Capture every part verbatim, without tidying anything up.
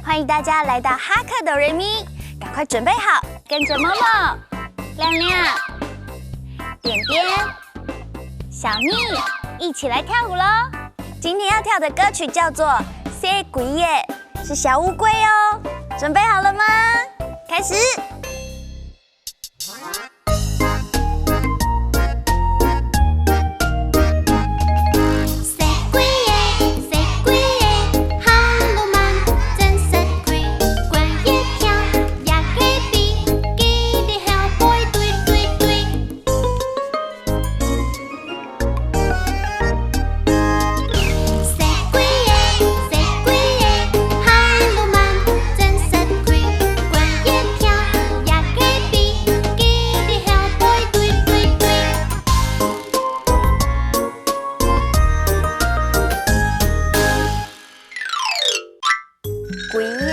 歡迎大家來到哈克哆瑞咪，趕快準備好，跟著默默、亮亮、點點、小蜜一起來跳舞囉。今天要跳的歌曲叫做《細龜仔》，是小烏龜哦。準備好了嗎？開始。 細龜仔，細龜仔，哈囉吂，真識飛，關一條，也个飛，佢在後背追追追。 細龜仔，細龜仔，哈囉吂，真識飛，關一條，也个飛，佢在後背追追追。 龜仔，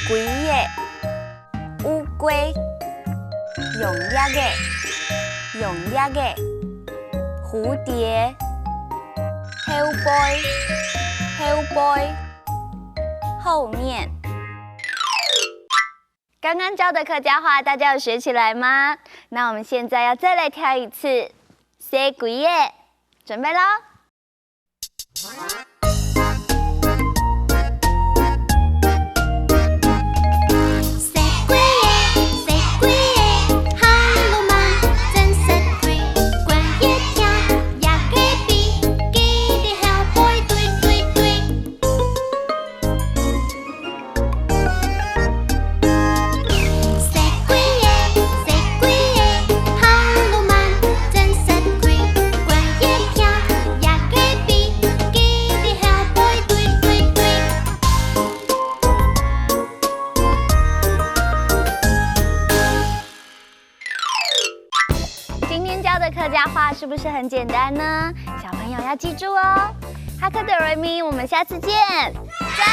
龜仔，烏龜，用翼仔，用翼仔，蝴蝶，後背，後背，後面。剛剛教的客家話，大家有學起來嗎？那我們現在要再來跳一次細龜仔，準備囉！ 細龜仔，細龜仔，哈囉吂，真識飛，關一條，也个飛，佢在後背追追追。 細龜仔，細龜仔，哈囉吂，真識飛，關一條，也个飛，佢在後背追追追。 今天教的客家話是不是很簡單呢？小朋友要記住哦。哈克哆瑞咪，我們下次見。張來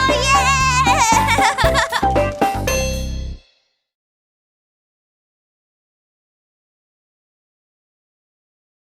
了，耶！